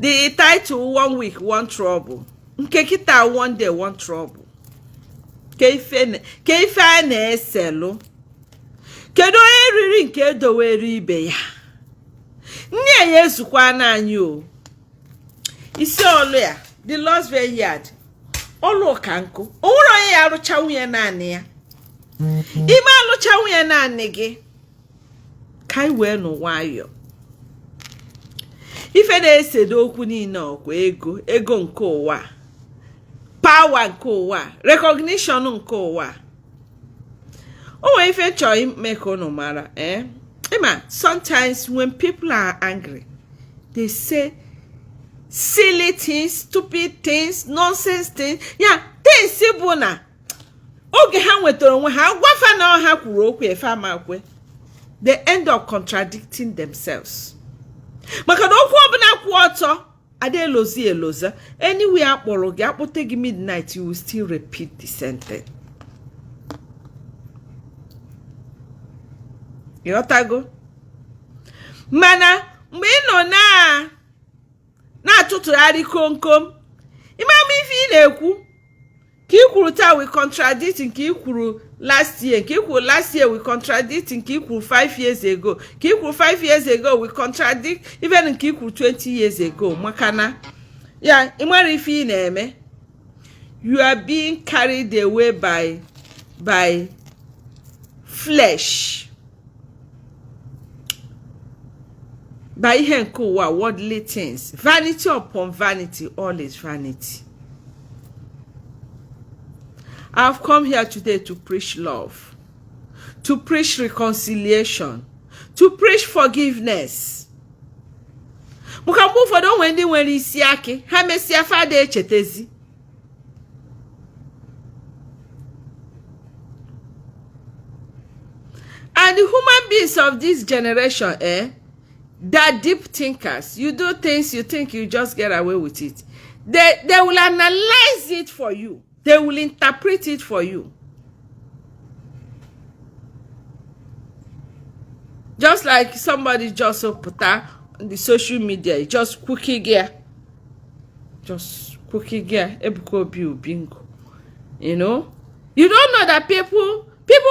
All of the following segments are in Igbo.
The title, One Week One Trouble, nke kịta, One Day One Trouble. Ka ife a na-eselụ, kedu onye riri nke edowere ibe ya? Nne ya ezukwa n'anyị o isi ọlụ ya, the Lost Vineyard, ọlụ ka nkụ. O nwere onye ya arụcha nwunye naanị ya ime alụcha nwunye naanị gị. Ka anyị wee nụ nwayọọ. Ife na-esedo okwu niile ọkwa ego, ego nke ụwa, power nke ụwa, recognition nke ụwa. O nwere ife chọrọ ime ka unu mara, eh? Ịma, sometimes when people are angry, they say silly things, stupid things, nonsense things, ya things bụ na oge ha nwetara onwe ha, gwafa na ha kwuru okwu efe amakwe, they end up contradicting themselves, maka na okwu ọbụla kwụ ọtọ ada elozi eloza. Anyway, akpọrọ gị, akpọte gị midnight, you will still repeat the same thing. Ịghọtago? Mana mgbe ị nọ na na-atụtụgharị komkom, ịmama ife ị na-ekwu, ka ị kwuru taa we contradict nke ị kwuru last year, nke ị kwuru last year we contradict nke ị kwuru 5 years ago, nke ị kwuru 5 years ago we contradict even nke ị kwuru 20 years ago, maka na ya ị mara ife ị na-eme. You are being carried away by flesh, by ihe nke ụwa, worldly things. Vanity upon vanity, all is vanity. I've come here today to preach love, to preach reconciliation, to preach forgiveness. Maka mgbe ụfọdụ, o nwere ndị nwere isi akị, ha mesịa fada echetezi. And the human beings of this generation, eh, they're deep thinkers. You do things, you think you just get away with it. They will analyze it for you. They will interpret it for you. Just like somebody just put on the social media, just quickie gear. Just quickie gear. Ebuka Obi bingo. You know? You don't know that people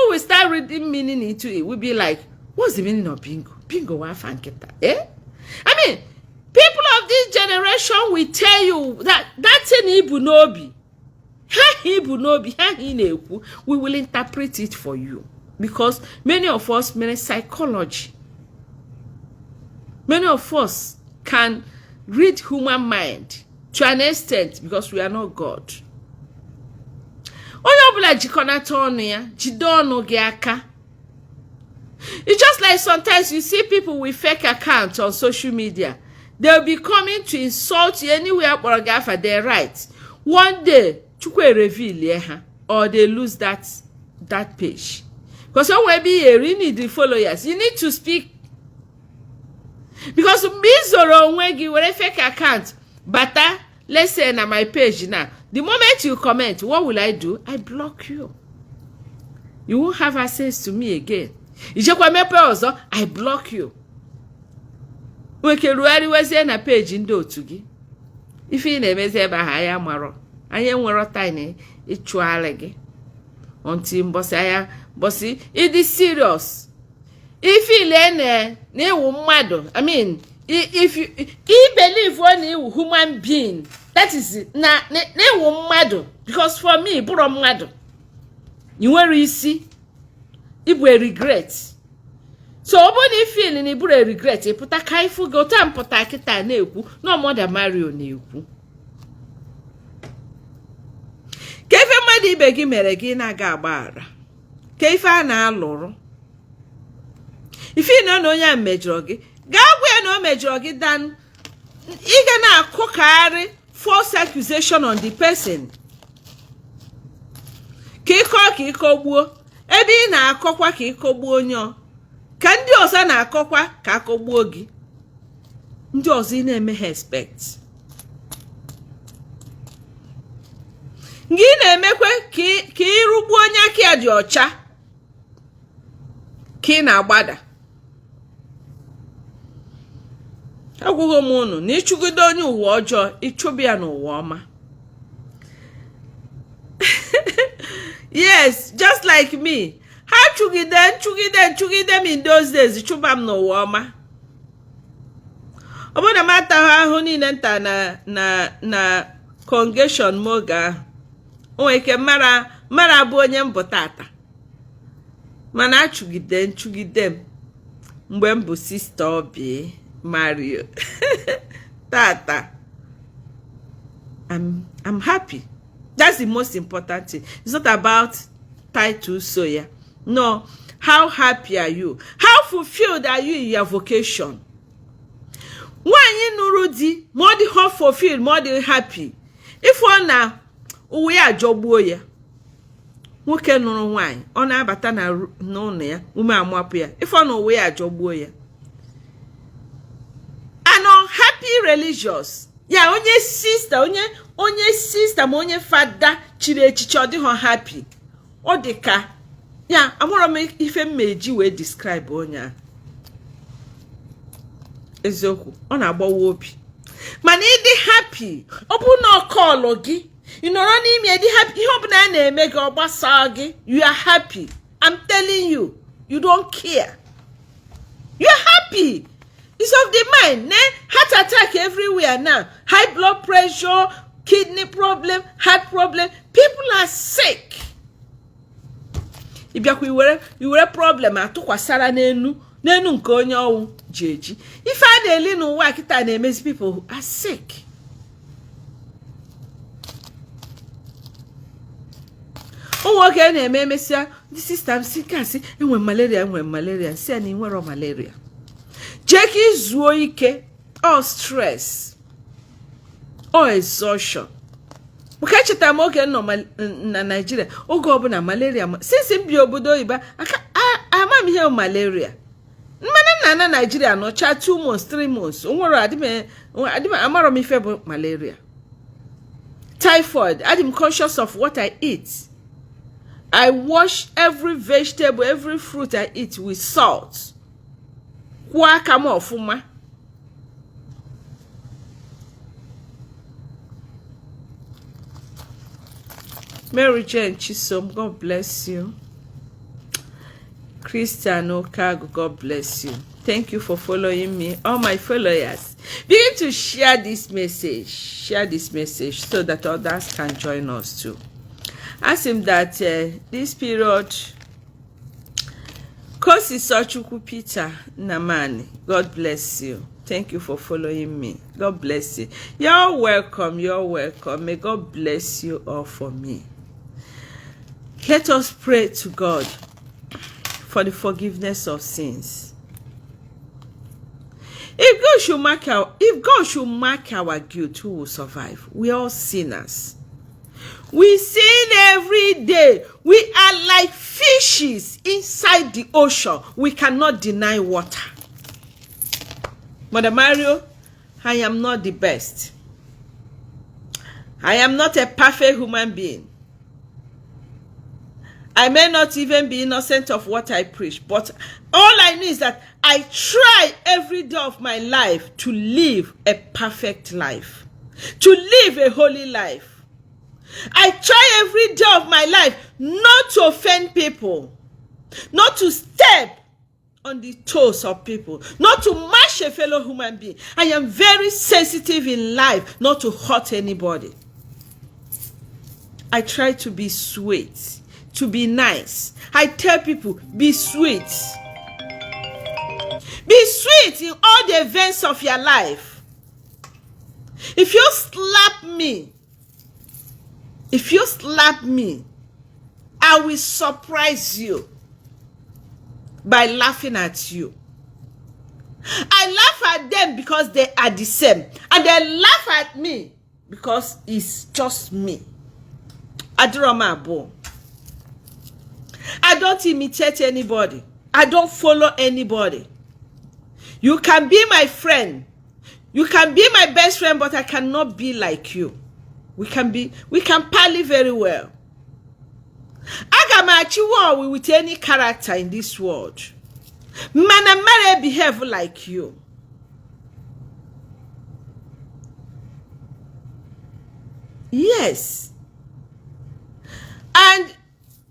will start reading meaning into it. Will be like, "What's the meaning of bingo? Bingo wa nkịta?" Eh? I mean, people of this generation will tell you that that thing ibu n'obi, ha ibu n'obi, ha ị na-ekwu, we will interpret it for you. Because many of us many psychology. Many of us can read human mind to an extent because we are not God. Onye ọbụla jikọnata ọnụ ya, jide ọnụ gị aka. It's just like sometimes you see people with fake accounts on social media. They'll be coming to insult you anywhere akpọrọ gị afa, they write. One day, Chukwu reveal ha or they lose that page. Because o nwere ebe ị eri, you need the followers. You need to speak. Because mgbe ị zoro onwe gị were fake account bata, let's say na my page now, the moment you comment, what will I do? I block you. You won't have access to me again. Ijekwa mepee ọzọ, I block you. Nweke rugharịwezie na peji ndị otu gị. Ife ị na-emezi ebe ahụ, anyị amarọ. Anyị enwero time ịchụgharị gị until mbọsị anya mbọsị ịdị serious, ife ile na ịwụ mmadụ. I mean, if you i believe na ịwụ human being, that is na ịwụ mmadụ, because for me, bụrụ mmadụ, ị nwere isi ịbụ a regret. So ọ bụrụ na ị feel na ịbụrụ a regret, ị pụta ka ịfụ gị otu a mpụta kịta na-ekwu na ọmọda Mario na-ekwu ka ife mmadụ ibe gị mere gị na-aga agbaghara, ka ife a na-alụrụ ife ị na onye a mejọrọ gị, gaa gwa ya na o mejọrọ gị, than ị ga na-akụkagharị false accusation on the person, ka ịkọ ka ịkọgbuo ebe ị na-akọkwa, ka ịkọgbuo onye ọ ka ndị ọzọ na-akọkwa, ka akọgbuo gị, ndị ọzọ ị na-eme ha expect. Gị na-emekwe ka ịrụgbuo onye aka ya dị ọcha, ka ị na-agbada. Agwụghị m unu na ịchụgide onye ụwa ọjọọ, ịchụba ya n'ụwa ọma. Yes, just like me, ha chụgide nchụgide nchụgide m in those days, chụba m n'ụwa ọma. Ọ bụrụ na m ataghị ahụ niile nta na na na congregation m oge ahụ, o nwere ike mara mara abụ onye m bụ tata. Mana achụgide nchụgide m mgbe m bụ Sista Obi Mario. Tata I'm happy. That's the most important thing. It's not about title, so ya no. How happy are you? How fulfilled are you in your vocation? Nwaanyị nụrụ di ma ọ dịghị fulfilled, ma ọ dị happy, ife ọ na ụwa ya ajọgbuo ya. Nwoke nụrụ nwaanyị, ọ na-abata n'ụlọ ya, ume amapụ ya, ife ọ na ụwa ya ajọgbuo ya. An unhappy religious, ya onye sista, onye sista ma onye fada chiri echichi, ọ dịghị happy, ọ dị ka ya amụrụ m ife m eji wee describe onye a. Eziokwu, ọ na-agbawa obi. Mana ịdị happy, ọ bụ na ọ kọlụ gị, ị nọrọ n'ime dị happy, ihe ọbụla a na-eme gị, ọ gbasaa gị, you are happy. I'm telling you, you don't care, you are happy. It's of the mind, ne? Heart attack everywhere now, high blood pressure, kidney problem, heart problem. People are sick. Ị bịakwa iwere problem atụkwasara n'enu n'enu nke onye ọnwụ ji eji. Ife a na-eli n'ụwa kịta na-emezi people are sick. Ụmụ nwoke na-eme, emesịa, ndị sista m si kasị enwe malaria, enwe malaria. Si ya na ị nwere malaria, jee ka izuo ike. All stress, all exhaustion. Maka echetara m oge m nọ na Naijiria, oge ọbụla malaria, since m bi obodo oyibo, aka ama m ihe malaria. Mmanụ nna na Naijiria nọcha 2 months, 3 months, o nwere adịm amarọ m ife bụ malaria, typhoid. Adị m conscious of what I eat. I wash every vegetable, every fruit I eat with salt, kwụọ aka m ọfụma. Mary Jane Chisom, God bless you. Christian Okago, God bless you. Thank you for following me. All my followers, begin to share this message. Share this message so that others can join us too. Ask him that this period, Kosi Sochukwu Peter Namani, God bless you. Thank you for following me. God bless you. You're welcome. You're welcome. May God bless you all for me. Let us pray to God for the forgiveness of sins. If God should mark our guilt, who will survive? We are all sinners. We sin every day. We are like fishes inside the ocean. We cannot deny water. Mother Mario, I am not the best. I am not a perfect human being. I may not even be innocent of what I preach, but all I know is that I try every day of my life to live a perfect life, to live a holy life. I try every day of my life not to offend people, not to step on the toes of people, not to mash a fellow human being. I am very sensitive in life, not to hurt anybody. I try to be sweet, to be nice. I tell people, be sweet. Be sweet in all the events of your life. If you slap me, if you slap me, I will surprise you by laughing at you. I laugh at them because they are the same, and they laugh at me because it's just me. Adịrọ m abụọ. I don't imitate anybody. I don't follow anybody. You can be my friend. You can be my best friend, but I cannot be like you. We can parley very well. Aga m achịwa with any character in this world. Mana mara behave like you. Yes. And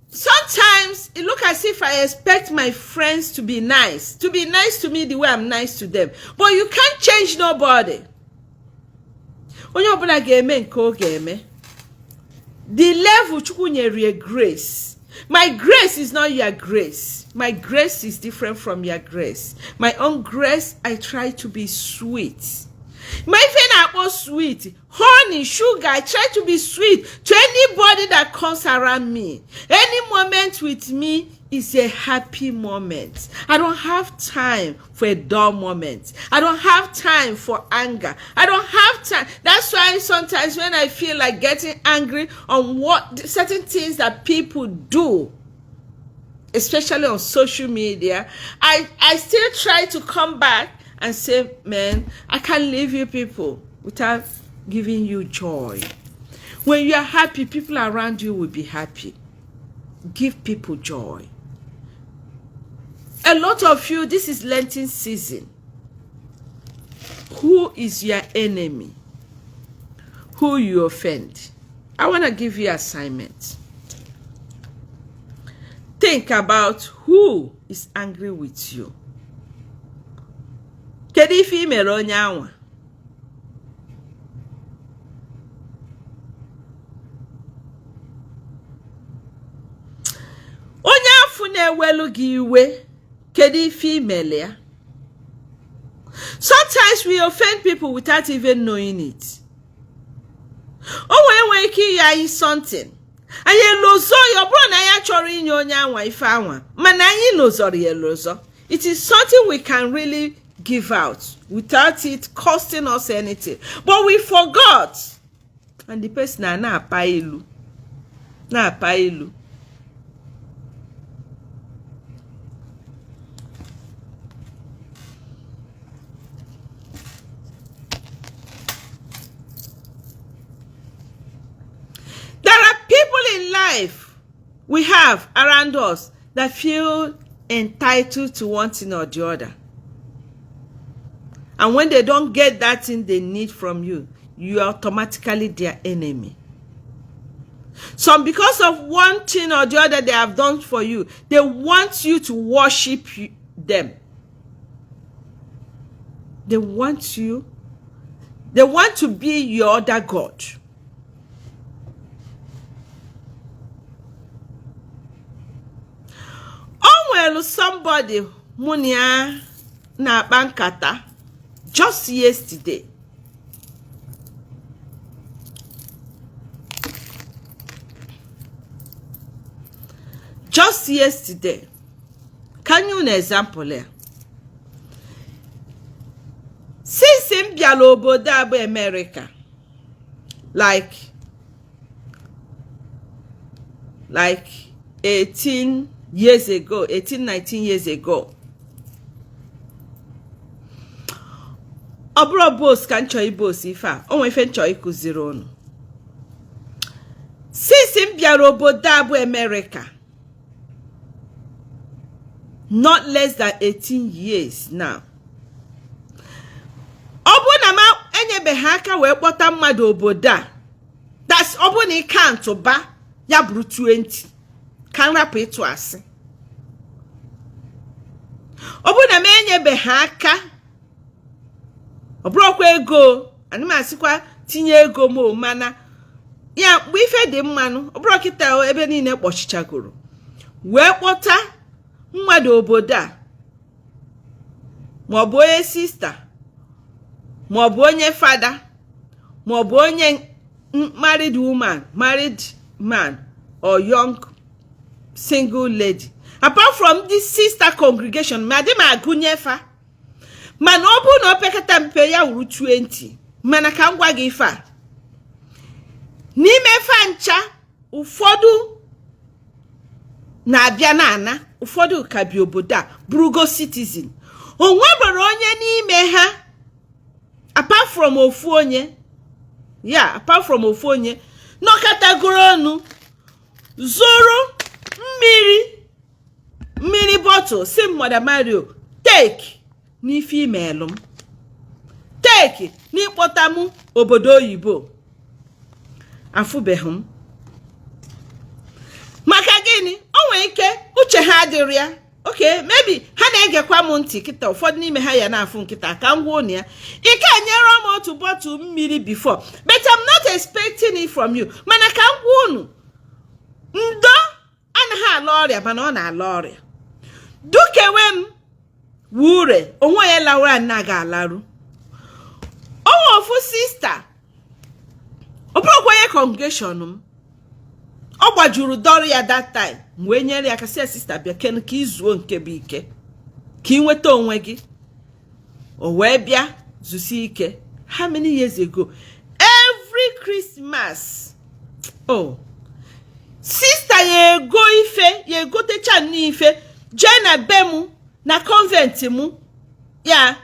sometimes it look as if I expect my friends to be nice, to be nice to me the way I'm nice to them. But you can't change nobody. Onye ọbụla ga-eme nke ọ ga-eme. The level Chukwu nyere ya grace. My grace is not your grace. My grace is different from your grace. My own grace, I try to be sweet. My ife na-akpọ sweet, honey, sugar, I try to be sweet to anybody that comes around me. Any moment with me is a happy moment. I don't have time for a dull moment. I don't have time for anger. I don't have time. That's why sometimes when I feel like getting angry on what certain things that people do, especially on social media, I still try to come back and say, man, I can't leave you people without giving you joy. When you are happy, people around you will be happy. Give people joy. A lot of you, this is Lenten season. Who is your enemy? Who you offend? I want to give you assignment. Think about who is angry with you. Kedu ife i mere onye anwa? Onye afụ na-ewelu gị iwe, kedu ife i mere ya? Sometimes we offend people without even knowing it. O nwere nwere ike inye anyị something. Anyị elozọ ya, ọ bụrụ na anyị achọrọ inye onye anwa ife anwa, mana anyị lozọrọ ya elozọ. It is something we can really give out without it costing us anything. But we forgot. And the person na na-apa ilu. Na-apa ilu. There are people in life we have around us that feel entitled to one thing or the other. And when they don't get that thing they need from you, you are automatically their enemy. Some, because of one thing or the other they have done for you, they want you to worship them. They want you. They want to be your other God. O nwere somebody mụ na ya na-akpa nkata just yesterday. Just yesterday. Can you an example ya? Since m bịara obodo a bụ America, like 18 years ago, 18, 19 years ago. Ọ bụrụ boss ka m chọọ iboss ife a, o nwere ife m chọọ ịkụziri unu. Since m bịara obodo a bụ America, not less than 18 years now. Ọ bụrụ na m enyebeghị aka wee kpọta mmadụ obodo a, that's ọ bụrụ na ị count ba ya bụrụ 20, ka m rapụ ịtụ asị. Ọ bụrụ na m enyebeghị aka, ọ bụrụkwa ego, ana m asịkwa tinye ego m o, mana ya mgbe ife dị mmanụ, ọ bụrụ kịta ebe niile kpọchichagoro, wee kpọta mmadụ obodo a, maọbụ onye sister, maọbụ onye fada, maọbụ onye married woman, married man, or young single lady. Apart from the sister congregation, ma dị m agụnye fa, mana ọ bụrụ na o pekata mpe ya wuru 20, mana ka m gwa gị ife a, n'ime fa ncha, ụfọdụ na-abịa na-ana, ụfọdụ ka bi obodo a bụrụgo citizen. O nwebere onye n'ime ha, apart from ofu onye ya, apart from ofu onye nọkọtagoro ọnụ zụrụ mmiri bottle si m, Mother Mario, take n'ife imelụ m, take n'ịkpọta m obodo oyibo. Afụbeghị m. Maka gịnị? O nwere ike uche ha adịrị ya. Okay, maybe ha na-egekwa m ntị kịta, ụfọdụ n'ime ha ya na-afụ nkịta ka m gwa unu ya. Ị ka nyere m otu bottle mmiri before, but I'm not expecting it from you. Mana ka m gwa unu, ndo anaghị ala ọrịa, mana ọ na-ala ọrịa. Dukewe m wure onwe ya lawara anaghị alarụ. Onwe ofu sister, ọ bụrụkwa onye congregation m, ọ gbajuru dọrọ ya that time, m wee nyere ya aka sị ya, sister, bịa kenu ka izuo nke bụ ike ka ị nweta onwe gị. O wee bịa zusie ike. How many years ago? Every Christmas, oh, sister ya ego ife ya egotecha n'ife jee na be m na convent m ya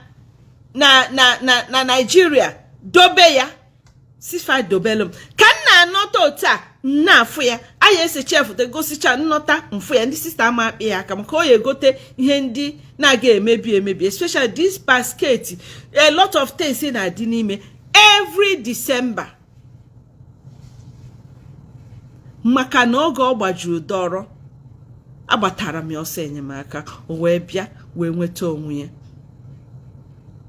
na na na na Nigeria dobe ya, sifa dobelu m ka m na-anọta otu a m na-afụ ya. Anyị esecha foto gosicha nnọta mfụ ya. Ndị sister ama akpị ya aka maka ọ ya egote ihe ndị na-aga emebi emebi, especially this basket, a lot of things na-adị n'ime every December. Maka na oge ọ gbajuru dọrọ, agbatara m ya ọsọ enyemaka, o wee bịa wee nweta onwe ya.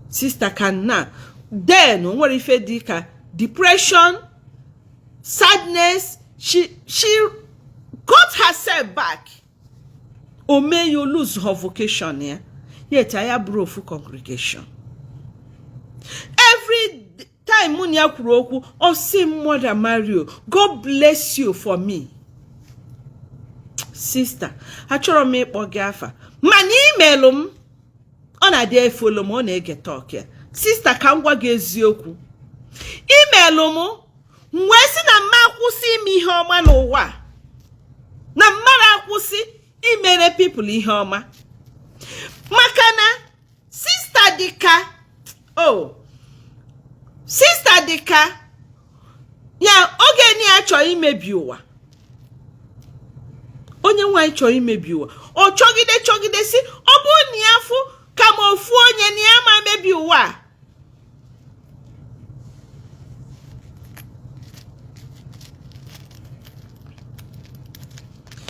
Sister can now then o nwere ife dị ka depression, sadness. She got herself back. O mee ya lose her vocation ya, yet ya bụrụ ofu congregation. Every time mụ na ya kwuru okwu, ọ sị m, "Mother Mario, God bless you for me." Sister, achọrọ m ịkpọ gị afa, mana imelụ m ọ na-adị efolo m, ọ na-ege talk ya. Sister, ka m gwa gị eziokwu, imelụ m m wee sị na mma akwụsị ime ihe ọma n'ụwa, na mmadụ akwụsị imere people ihe ọma, maka na sister dịka, oh, sister dịka ya oge ni ya chọrọ imebi ụwa. Onye nwaanyị chọrọ imebi ụwa, ọ chọgide chọgide si ọ bụrụ na ya fụ kama ofu onye na ya ma mebi ụwa a.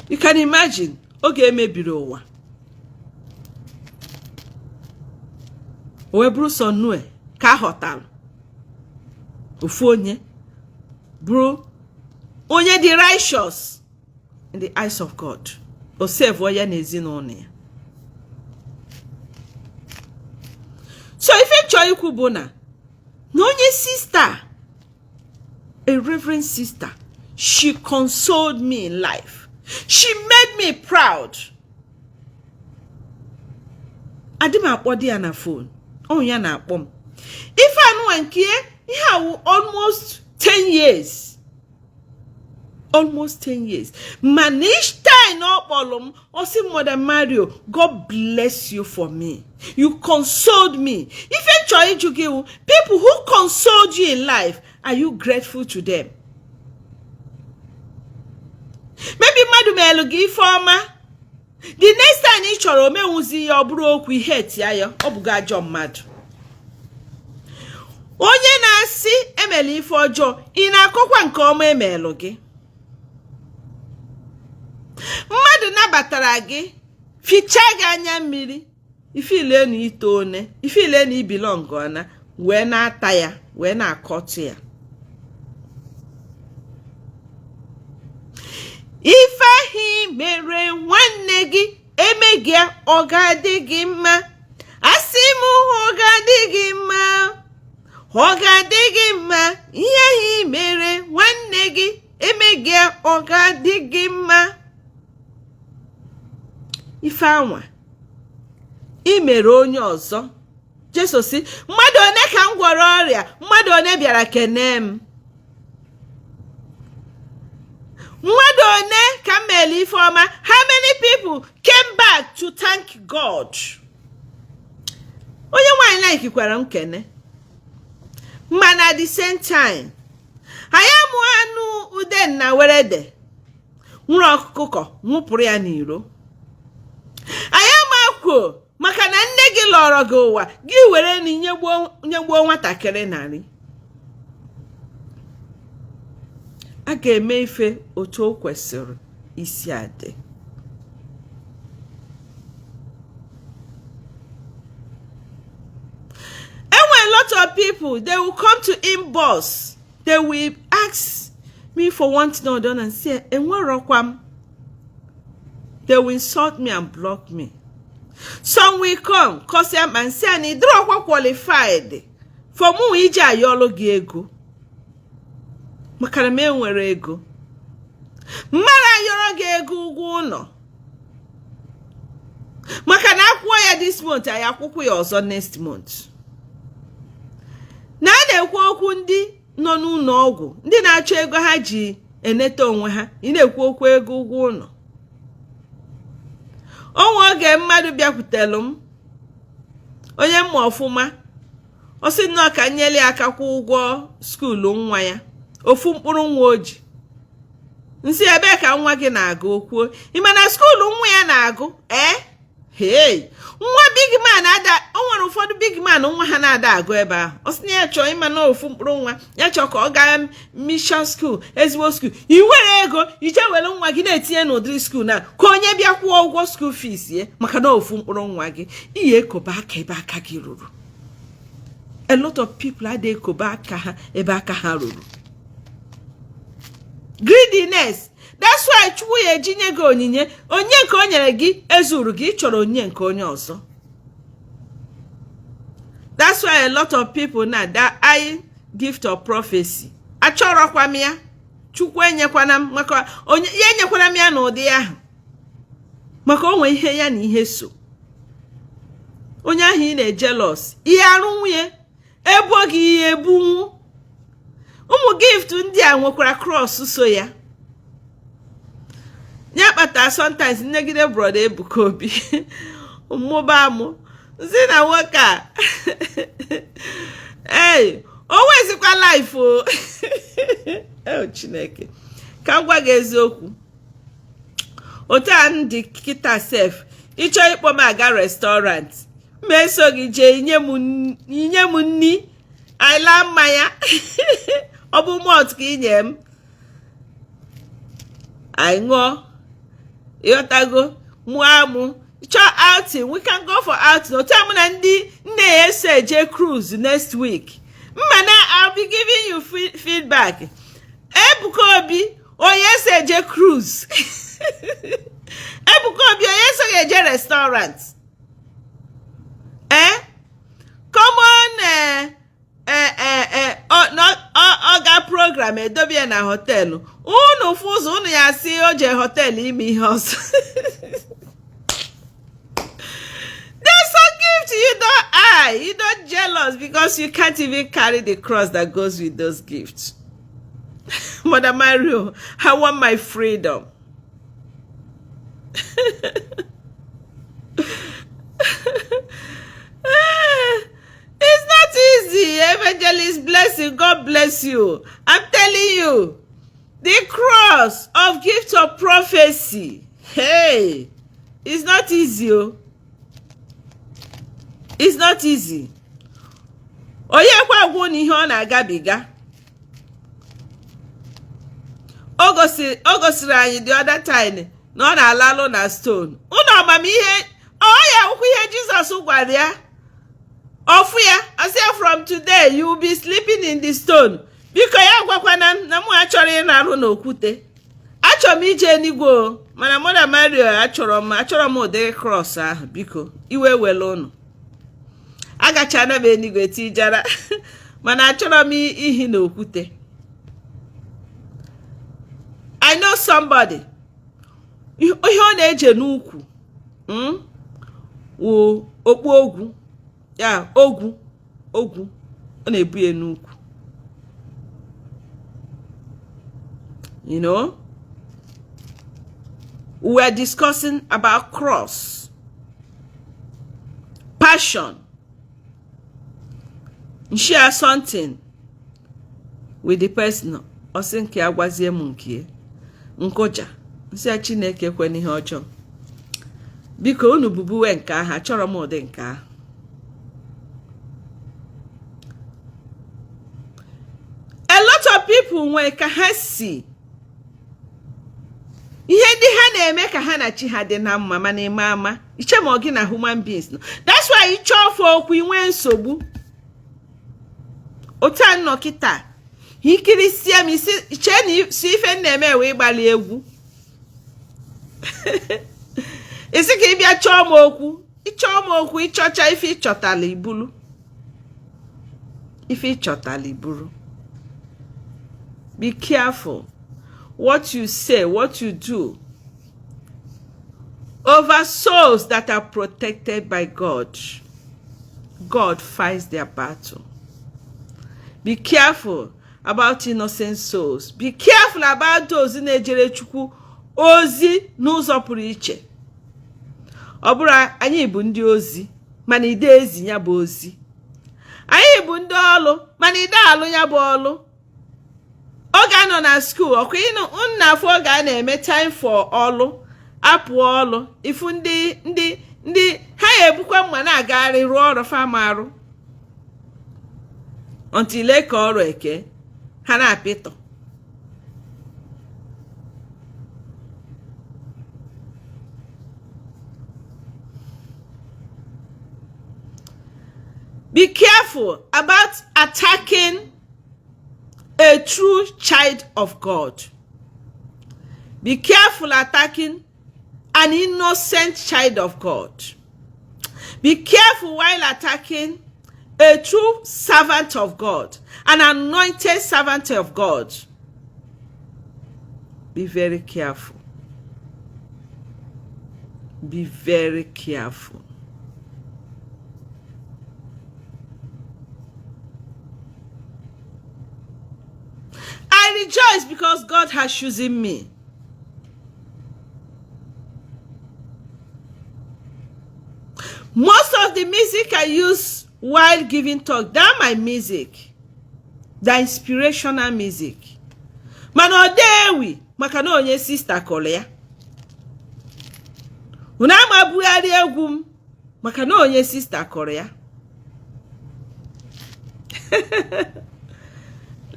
You can imagine oge emebiri ụwa, o wee bụrụ sọ Noe ka a ghọtalụ, ofu onye bụrụ onye dị righteous in the eyes of God, o save ya na ezinụlọ ya. So ife chọọ ikwu bụ na onye sister, a reverend sister, she consoled me in life. She made me proud. Adị m akpọ di ya na phone, ọ ya na-akpọ m. Ife anụnwa nke ihe awụ almost 10 years, almost 10 years, mana each time ọ kpọrọ m, ọ sị, "Mother Mario, God bless you for me. You consoled me." Ife chọọ ịjụ gị wụ, people who consoled you in life, are you grateful to them? Maybe mmadụ meelu gị ife ọma, the next time ị chọrọ omenwuzi ya, ọ bụrụ okwu ihe etia ya, ọ bụgo ajọ mmadụ. Onye na-asị emela ife ọjọọ, ị na-akọkwa nke ọma emelụ gị? Mmadụ nabatara gị, fichaa gị anya mmiri, ifile na ito one, ifile na ibelong na, wee na-ata ya, wee na-akọtụ ya. Ife ahụ mere nwanne gị emeghị ya, ọ ga-adị gị mma? Asị m, ọ ga-adị gị mma? Ọ ga-adị gị mma? Ihe ahụ mere nwanne gị emeghị ya, ọ ga-adị gị mma? Ife anwa ị mere onye ọzọ, Jesu si, mmadụ one ka m gwọrọ ọrịa, mmadụ one bịara kenee m? Mmadụ one ka m mere ife ọma? How many people came back to thank God? Onye nwaanyị likekwara m kene, mana at the same time, anyị amụ anụ udenna werede nwụrụ ọkụkọ nwụpụrụ ya n'iro. Anyị amakwuo maka na nne gị lọrọ gị ụwa, gị were na nyegbuo nwatakịrị narị. A ga-eme ife otu o kwesịrị isi adị. Enwere a lot of people, they will come to inbox, they will ask me for one thing or the other and say, enwerọkwa m. They will insult me and block me. Some will come, kọsịa ma nsị a na ịdịrọkwa qualified for mụ iji ayọlụ gị ego maka na m enwere ego. Mmadụ ayọrọ gị ego ụgwọ ụlọ maka na akwụọ ya this month, anyị akwụkwọ ya ọzọ next month. Na a na-ekwu okwu ndị nọ n'ụlọ ọgwụ, ndị na-achọ ego ha ji eneta onwe ha, ị na-ekwu okwu ego ụgwọ ụlọ. Onwe oge mmadụ bịakwutelụ m, onye mma ọfụma, ọ sị nnọọ ka nyere ya aka kwụọ ụgwọ school nwa ya, ofu mkpụrụ nwa o ji. Nsị, ebee ka nwa gị na-agụ? Okwuo, ị ma na school nwa ya na-agụ, ee hei, nwa big man ada. O nwere ụfọdụ big man nwa ha na-ada agụ ebe ahụ. Ọ sị na ya chọọ ịma na ofu mkpụrụ nwa ya chọọ ka ọ gaa mission school, ezigbo school. Ị nwere ego ije were nwa gị na-etinye n'ụdịrị school na ka onye bịa kwụọ ụgwọ school fees ye maka na ofu mkpụrụ nwa gị. Iyi ekobe aka ebe aka gị ruru. A lot of people adịghị ekobe aka ha ebe aka ha ruru. Greediness. That's why Chukwu ya eji nye gị onyinye, onye nke o nyere gị ezuru gị, ị chọrọ onye nke onye ọzọ. That's why a lot of people na that eye gift of prophecy, achọrọkwa m ya. Chukwu enyekwana m, maka onye ya enyekwana m ya n'ụdị ahụ, maka onwe ihe ya na ihe so onye ahụ ị na-ejealous ihe arụ nwunye ebo gị ihe ebunwu. Ụmụ gift ndị a nwekwara cross so ya. Ya kpatara sometimes nnegide Brother Ebuka Obi mmụba mụ nsi na nwoke a, ee, o wezikwa life o. O Chineke, ka m gwa gị eziokwu, otu a ndị kịta sef, ịchọ ịkpọ m aga restaurant, ma eso gị jee, inye m nni, ala mmanya, ọ bụ malt ka inye m, anyị ṅụọ, ịghọtago, mụọ amụ. Chọọ outing, we can go for outing. Otu a mụ na ndị nne ya eso eje cruise next week, mma na I'll be giving you feedback. Ebuka Obi, onye eso eje cruise? Ebuka Obi, onye eso eje restaurant? Eh, common ọ ga program edobie na hotel, unu fụ ụzọ unu ya si o jee hotel ime ihe ọzọ. There's some gift you don't eye, you don't jealous because you can't even carry the cross that goes with those gifts. Mother Mario, I want my freedom. It's not easy. Evangelist Blessing, God bless you. I'm telling you, the cross of gift of prophecy, hey, it's not easy. Oh. It's not easy. Onye kwa agwụ na ihe ọ na-agabiga. O gosiri anyị the other time na ọ na-alalụ na stone. Unu amamihe ọ ya akwụkwọ ihe Jizọs gwara ya. Ọfụ ya, ọ sị ya, "From today you will be sleeping in the stone." Biko, ya gwakwana m na mụ achọrọ ịnarụ n'okwute. Achọrọ m ije enigwe o, mana mụ na Mario achọrọ m ụdịrị cross ahụ. Biko, iwe were unu. Agachana m enigwe tijara, mana achọrọ m ihi n'okwute. I know somebody, ihe ọ na-eje n'ukwu wụ okpu ogwu ya, ogwu ogwu ọ na-ebu ya n'ukwu. We were discussing about cross, passion, share something with the person. Ọ sị nke ya gwazie m nke nkụja, nsị ya, Chineke ekwe ihe ọjọọ. Biko, unu bubuwe nke ahụ, achọrọ m ụdị nke ahụ. A lot of people nwere ka ha si Ihe ndị ha na-eme ka ha na chi ha dị na mma, mana ime ama iche ma ọ gị na human beings nọ. That's why ịchọ ofe okwu inwe nsogbu. Otu a nọ kịta, ikirisie m isi chee na si ife m na-eme wee gbalị egwu, isi ka ị bịa chọọ m okwu. Ịchọọ m okwu, ịchọcha ife ịchọtala ibulu, ife ịchọtala iburu. Be careful what you say, what you do over souls that are protected by God. God fights their battle. Be careful about innocent souls. Be careful about those na-ejere Chukwu ozi n'ụzọ pụrụ iche. Ọ bụrụ anyị bụ ndị ozi, mana ide ezi ya bụ ozi. Anyị bụ ndị ọlụ, mana ide alụ ya bụ ọlụ. Oge a nọ na school, ọkwa ịnụ nna afọ, oge a na-eme time for ọlụ, apụọ ọlụ, ifu ndị ha ya ebukwa mma na-agagharị rụọ ọrụ fama arụ until eke ọrụ eke ha na-apịtọ. Be careful about attacking a true child of God. Be careful attacking an innocent child of God. Be careful while attacking a true servant of God, an anointed servant of God. Be very careful. Be very careful. I rejoice because God has chosen me. Most of the music I use while giving talk, that my music, the inspirational music. Mana ọ dị ewi maka na onye sister kọrọ ya. Unu ama bugharị egwu m maka na onye sister kọrọ ya.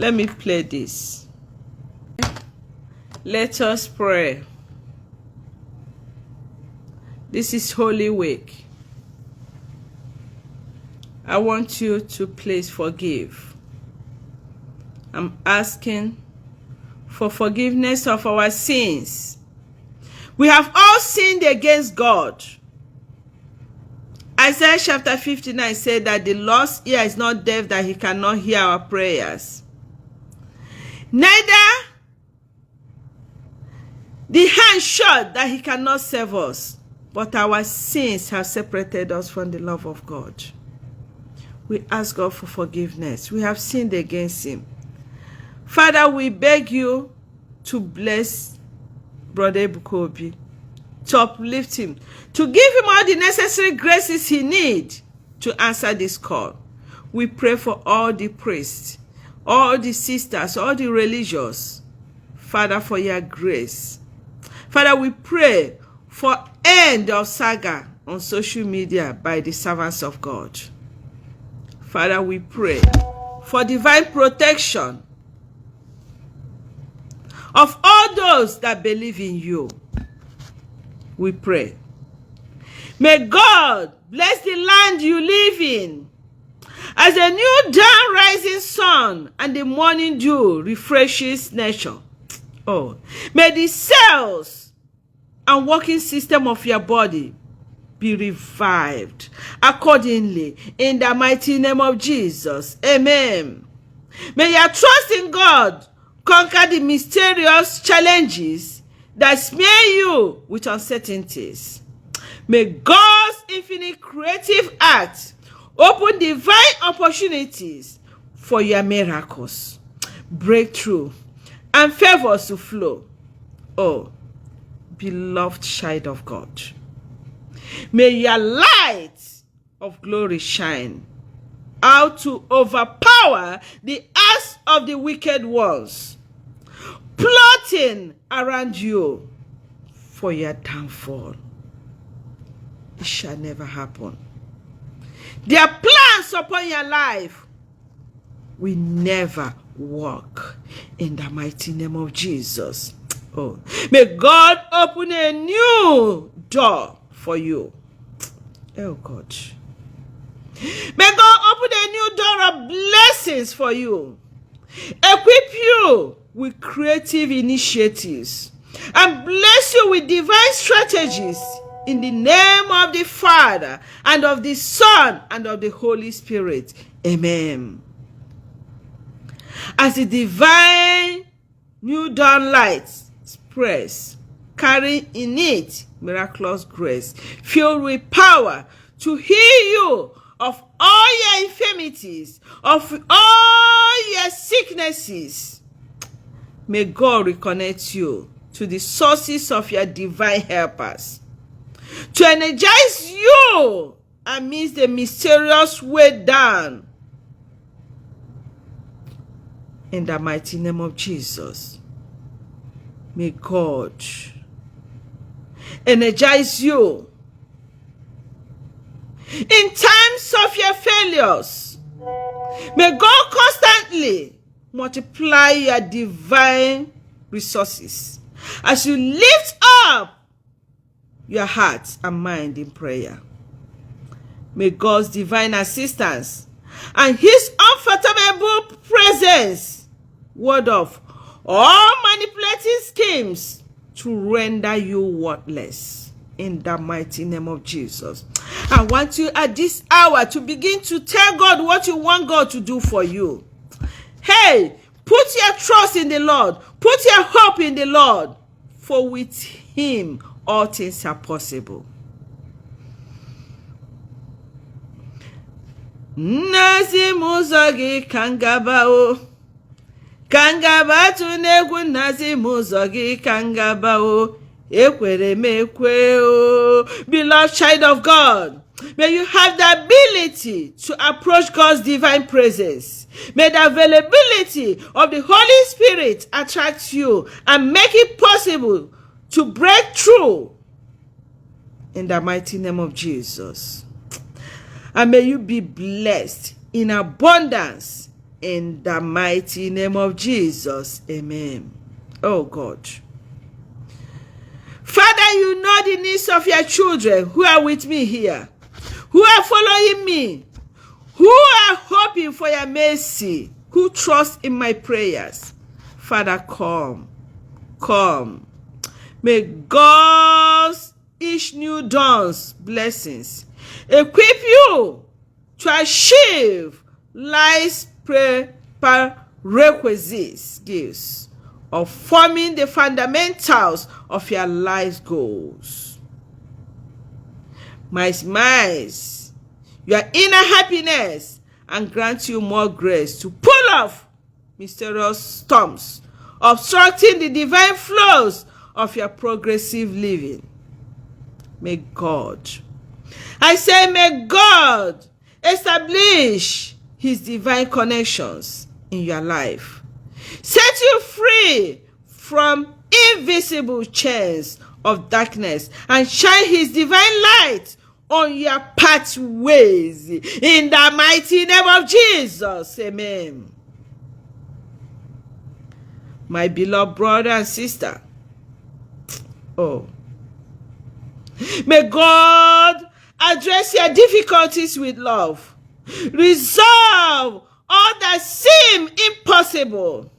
Let me play this. Let us pray. This is Holy Week. I want you to please forgive. I'm asking for forgiveness of our sins. We have all sinned against God. Isaiah chapter 59 said that the Lord's ear is not deaf that he cannot hear our prayers. Neither the hand short that he cannot save us. But our sins have separated us from the love of God. We ask God for forgiveness. We have sinned against him. Father, we beg you to bless Brother Ebuka Obi, to uplift him, to give him all the necessary graces he needs to answer this call. We pray for all the priests, all the sisters, all the religious. Father, for your grace. Father, we pray for end of saga on social media by the servants of God. Father, we pray for divine protection of all those that believe in you. We pray. May God bless the land you live in. As a new dawn rising sun and the morning dew refreshes nature. Oh, may the cells and working system of your body be revived accordingly in the mighty name of Jesus. Amen. May your trust in God conquer the mysterious challenges that smear you with uncertainties. May God's infinite creative act open divine opportunities for your miracles, breakthrough, and favors to flow. Oh, beloved child of God, may your light of glory shine out to overpower the acts of the wicked ones plotting around you for your downfall. It shall never happen. Their plans upon your life will never work. In the mighty name of Jesus. Oh, may God open a new door for you. Oh God. May God open a new door of blessings for you. Equip you with creative initiatives and bless you with divine strategies in the name of the Father and of the Son and of the Holy Spirit. Amen. As the divine new dawn light spreads, carrying in it miraculous grace, filled with power to heal you of all your infirmities, of all your sicknesses. May God reconnect you to the sources of your divine helpers, to energize you amidst the mysterious way down. In the mighty name of Jesus, may God energize you in times of your failures. May God constantly multiply your divine resources as you lift up your heart and mind in prayer. May God's divine assistance and his unfathomable presence ward off all manipulating schemes to render you worthless. In the mighty name of Jesus. I want you at this hour to begin to tell God what you want God to do for you. Hey, put your trust in the Lord. Put your hope in the Lord. For with him, all things are possible. Nna zi m ụzọ gị ka m gaba o. Ka m gaba atụna egwu nna zi m ụzọ gị ka m gaba o. Ekwere m ekwe o. Beloved child of God, may you have the ability to approach God's divine presence. May the availability of the Holy Spirit attract you and make it possible to break through in the mighty name of Jesus. And may you be blessed in abundance in the mighty name of Jesus. Amen. Oh God. Father, you know the needs of your children who are with me here, who are following me, who are hoping for your mercy, who trust in my prayers. Father, come, come. May God's each new dawn's blessings equip you to achieve life's prerequisite skills of forming the fundamentals of your life's goals. Maximize your inner happiness and grant you more grace to pull off mysterious storms obstructing the divine flows of your progressive living. May God, I say, may God establish his divine connections in your life. Set you free from invisible chains of darkness and shine his divine light on your pathways. In the mighty name of Jesus. Amen. My beloved brother and sister, oh, may God address your difficulties with love. Resolve all that seem impossible.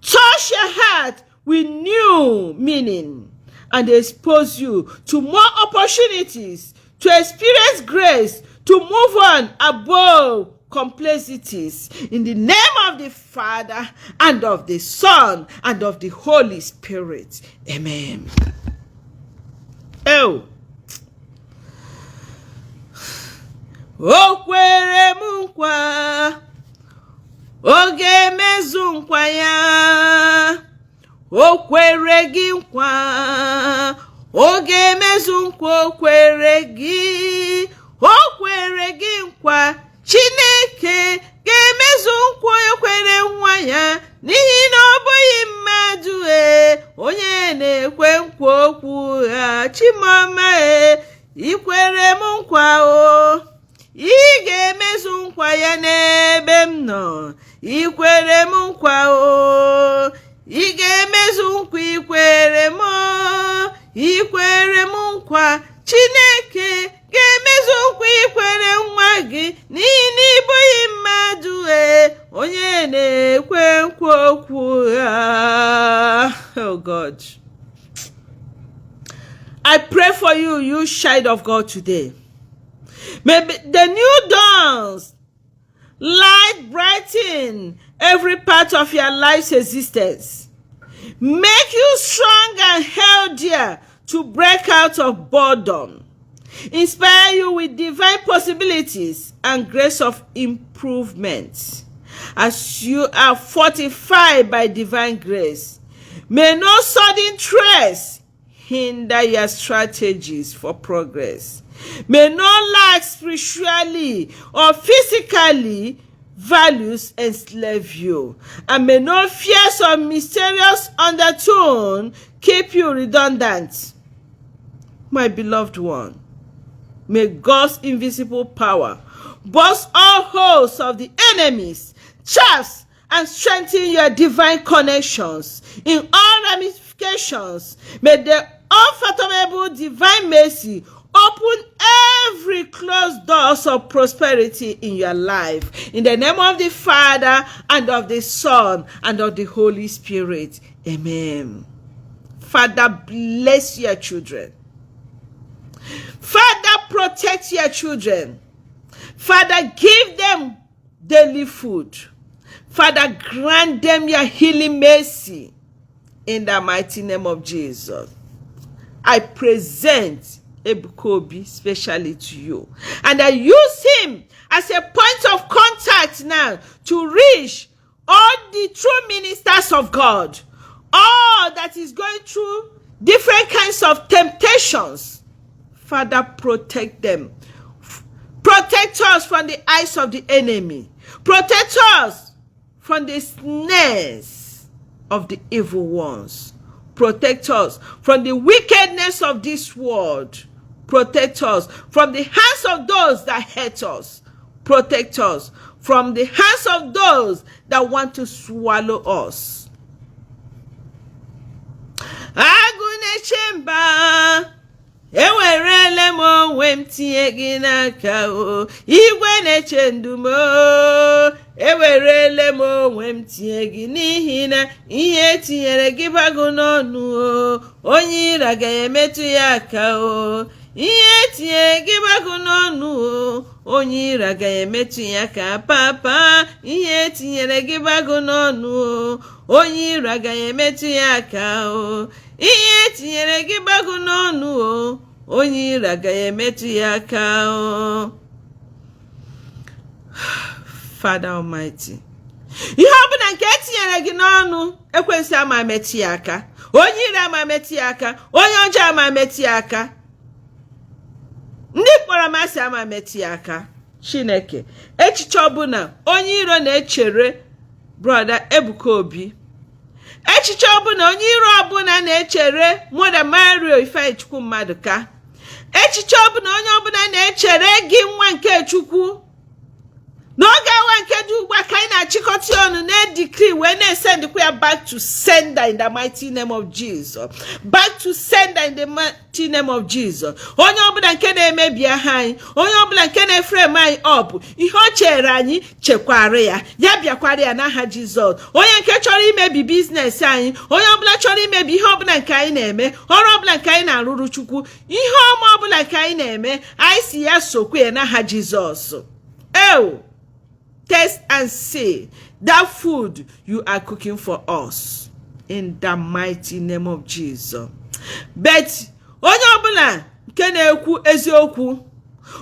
Touch your heart with new meaning and expose you to more opportunities to experience grace, to move on above complexities. In the name of the Father and of the Son and of the Holy Spirit. Amen. Oh. O kwere m nkwa, ọ ga-emezu nkwa ya. O kwere gị nkwa, ọ ga-emezu nkwa o kwere gị. O kwere gị nkwa, Chineke ga-emezu nkwa o kwere nwa ya, n'ihi na ọ bụghị mmadụ e, onye na-ekwe nkwa okwu ha. Chimoma e, i kwere m nkwa o, ị ga-emezu nkwa ya n'ebe m nọ. I kwere m nkwa o, Ị ga-emezu nkwa ikwere m, ikwere m nkwa. Chineke ga-emezu nkwa ikwere nwa gị, n'ihi na ị bụghị mmadụ e onye na-ekwe nkwa okwu ya. Oh God, I pray for you, you child of God, today. May the new dawns light brighten every part of your life's existence, make you strong and healthier to break out of boredom, inspire you with divine possibilities and grace of improvement. As you are fortified by divine grace, may no sudden threats hinder your strategies for progress. May no lack spiritually or physically values enslave you. And may no fears or mysterious undertone keep you redundant. My beloved one, may God's invisible power burst all holes of the enemies, traps, and strengthen your divine connections in all ramifications. May the unfathomable divine mercy open every closed doors of prosperity in your life. In the name of the Father, and of the Son, and of the Holy Spirit. Amen. Father, bless your children. Father, protect your children. Father, give them daily food. Father, grant them your healing mercy. In the mighty name of Jesus. I present Ebuka Obi specially to you. And I use him as a point of contact now to reach all the true ministers of God, all that is going through different kinds of temptations. Father, protect them. Protect us from the eyes of the enemy. Protect us from the snares of the evil ones. Protect us from the wickedness of this world. Protect us from the hands of those that hate us. Protect us from the hands of those that want to swallow us. Agụ na-eche mba, ewerele m onwe m tinye gị n'aka o. Igwe na-eche ndụ m o, ewerele m onwe m tinye gị, n'ihi na ihe etinyere gị bago n'ọnụ o, onye iro agaghị emetụ ya aka o. Ihe etinyere gị bago n'ọnụ o, onye iro agaghị emetụ ya aka. Papa, ihe etinyere gị bago n'ọnụ o, onye iro agaghị emetụ ya aka o. Ihe etinyere gị bago n'ọnụ o, onye iro agaghị emetụ ya aka o. Father Almighty, ihe ọbụla nke etinyere gị n'ọnụ, ekwensu ama metụ ya aka, onye iro ama metụ ya aka, onye ọjọọ ama metụ ya aka, ndị kpọrọ m asị ama metụ ya aka. Chineke, echiche ọbụla onye iro na-echere Brother Ebuka Obi, echiche ọbụla onye iro ọbụla na-echere Mother Mario Ifeanyịchukwu Mmadụka, echiche ọbụla onye ọbụla na-echere gị, nwa nke Chukwu, n'oge awa nke dị ugbu a ka anyị na-achịkọta ọnụ na-edecree wee na-esendịkwa ya back to sender in the mighty name of Jesus, back to sender in the mighty name of Jesus. Onye ọbụla nke na-emebi aha anyị, onye ọbụla nke na-eframe anyị up, ihe o chere anyị chekwara ya, ya bịakwara ya n'aha Jizọs. Onye nke chọrọ imebi business anyị, onye ọbụla chọrọ imebi ihe ọbụla nke anyị na-eme, ọrụ ọbụla nke anyị na-arụrụ Chukwu, ihe ọma ọbụla nke anyị na-eme, anyị si ya sokwe ya n'aha Jizọs. Ew, taste and see that food you are cooking for us in the mighty name of Jesus. But onye ọbụla nke na-ekwu eziokwu,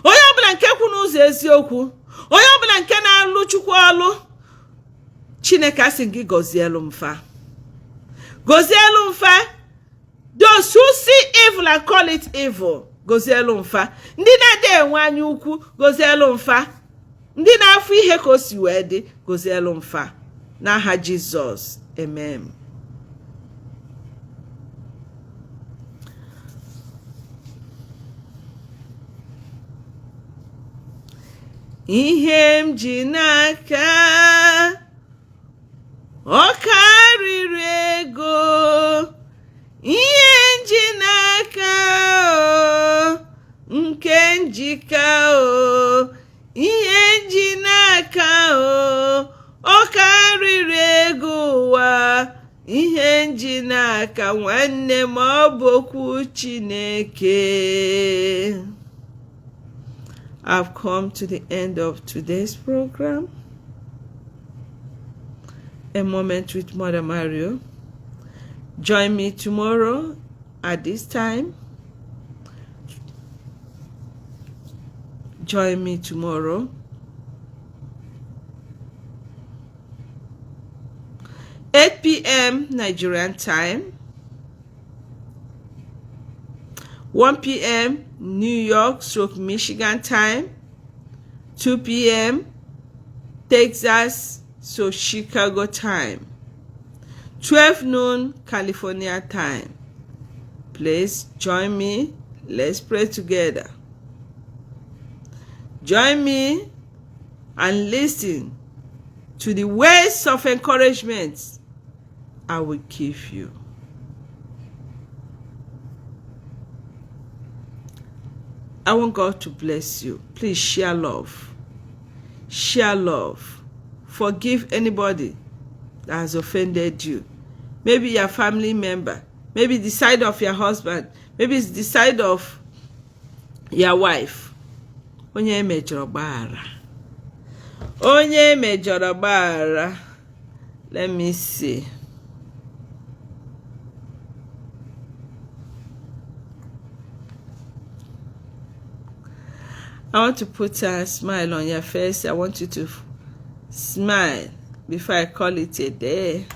onye ọbụla nke kwu n'ụzọ eziokwu, onye ọbụla nke na-alụ Chukwu ọlụ, Chineke, asị gị gọzielu mfa, gọzielu mfa. Those who see evil and call it evil, gọzielu mfa. Ndị na-adịghị enwe anya ukwu, gọzielu mfa. Ndị na-afụ ihe ka o si wee dị, gọzielu mfa n'aha Jizọs. Amen. Ihe m ji n'aka, ọ karịrị. ego. Ihe nji n'aka o, nke njika o, ihe nji n'aka o, ọ karịrị ego ụwa. Ihe nji n'aka nwanne m, ọ bụ okwu Chineke. I've come to the end of today's program, A Moment with Mother Mario. Join me tomorrow at this time. Join me tomorrow. 8 p.m. Nigerian time, 1 p.m. New York stroke Michigan time, 2 p.m. Texas so Chicago time, 12 noon California time. Please join me. Let's pray together. Join me and listen to the words of encouragement I will give you. I want God to bless you. Please share love. Share love. Forgive anybody that has offended you. Maybe your family member. Maybe the side of your husband. Maybe it's the side of your wife. Onye mejọrọ gbaghara. Onye mejọrọ gbaghara. Let me see. I want to put a smile on your face. I want you to smile before I call it a day.